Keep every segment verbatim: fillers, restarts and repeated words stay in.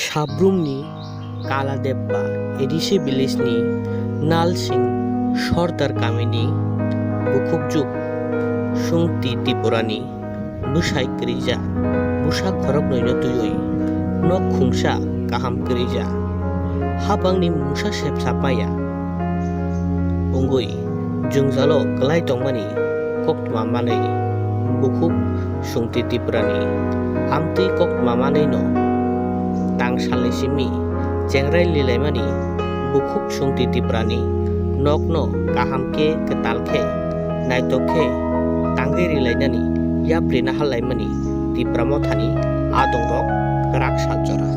Sabrumni Kaladebba A D C village ni Nalsing Sordar kamini bukhukjuk Sungti Tripurani bwsai kwrwija, bwsa khoroknwino twiwi nok khungsa kaham kwrwija, habangni mungsa sepsa paya wngwi jwngjalo kwlai tongmani koktwma manwi bukhuk Sungti Tripurani amtwi koktwma manwino tang salni simi chengrai lilaimani bukhuk Sungti Tripurani nokno kaham khe kwtal khe naithok khe tangwi rilainani yapri naharlaimani Tipra Mothani adongrok kwrak sal jora.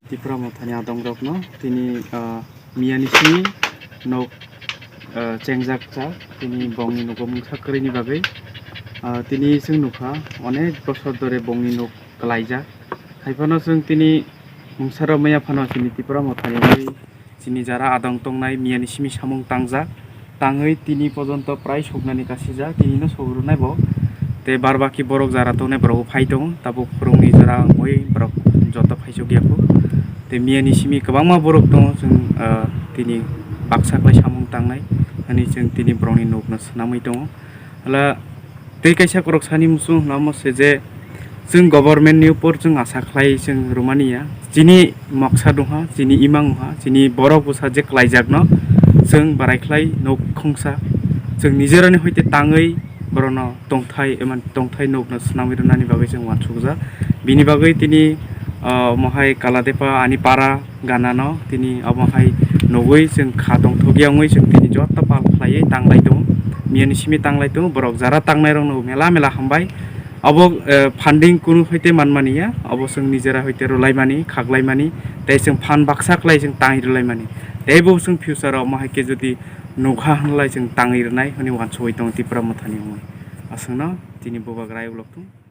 Tipra Mothani adongrokno tini, ah, miyani simi nok, ah, chengjak cha, tini bongni nogo mungsa kwrwini bagwi. Ah, tini chwng nukha onek bosor dore bongni nok kwlaijak. Haiphano chwng tini mungsa rw maya phano chini Tipra Mothani wngwi chini jara adong tongnai miyani simi samung tangjak. Tangwi tini pojonto prai soknani kasijak, tinino sok rwnai bo. Tei bar baki borok jara tongnai borok bo phai tongo, tabuk phwrwngni jora wngwi borok joto phaisok ya kho. Tei miyani simi kwbangma borok tongo, chwng, ah, tini baksa khlai samung tangnai hwnwi chwng tini borokni nokno swnamwi tongo. Hala tei kaisa khorok sani muchung hwnma se je chwng government ni upor chwng asa khlai chwng rwmani ya. Chini moksa dongha, chini imang wngha, chini borok bwsa je kwlaijakno chwng barai khlai nok khungsa. Chwng nijerani hoite tangwi borokno tongthai, eman tongthai nokno swnamwi rwnani bagwi chwng uansukjak. Bini bagwi tini, ah, omo hai Kaladepa ani para ganano tini omo hai nugwi chwng kha tongthokya wngwi chwng tini joto pal khlaiwi tanglai tongo. Miyani simi tanglai tongo, borok jara tangnairokno mela mela hambai. Obo, eh, funding kunu hoite manmani ya, obo chwng nijera hoite rwlaimani, khaklaimani, tei chwng phan baksa khlai chwng tangwi rwlaimani. Tei bo chwng future o omo hai khe jodi nukha hwnlai chwng tangwi rwnai hwnwi uansugwi tongo Tipra Mothani wngwi. Aswkno tini bubagra uloktwng.